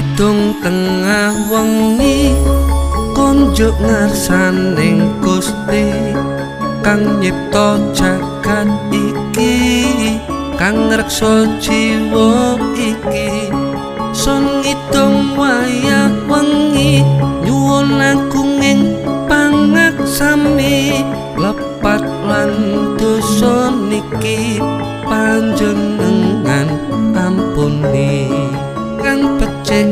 Ngidung tengah wengi konjuk ngarsaning Gusti kang nyipta jagat iki, kang ngreksa jiwa iki. Sun ngidung wayah wengi nyuwun agunging pangaksami, lepat lan dosa niki panjenengan ampuni. Kang becik.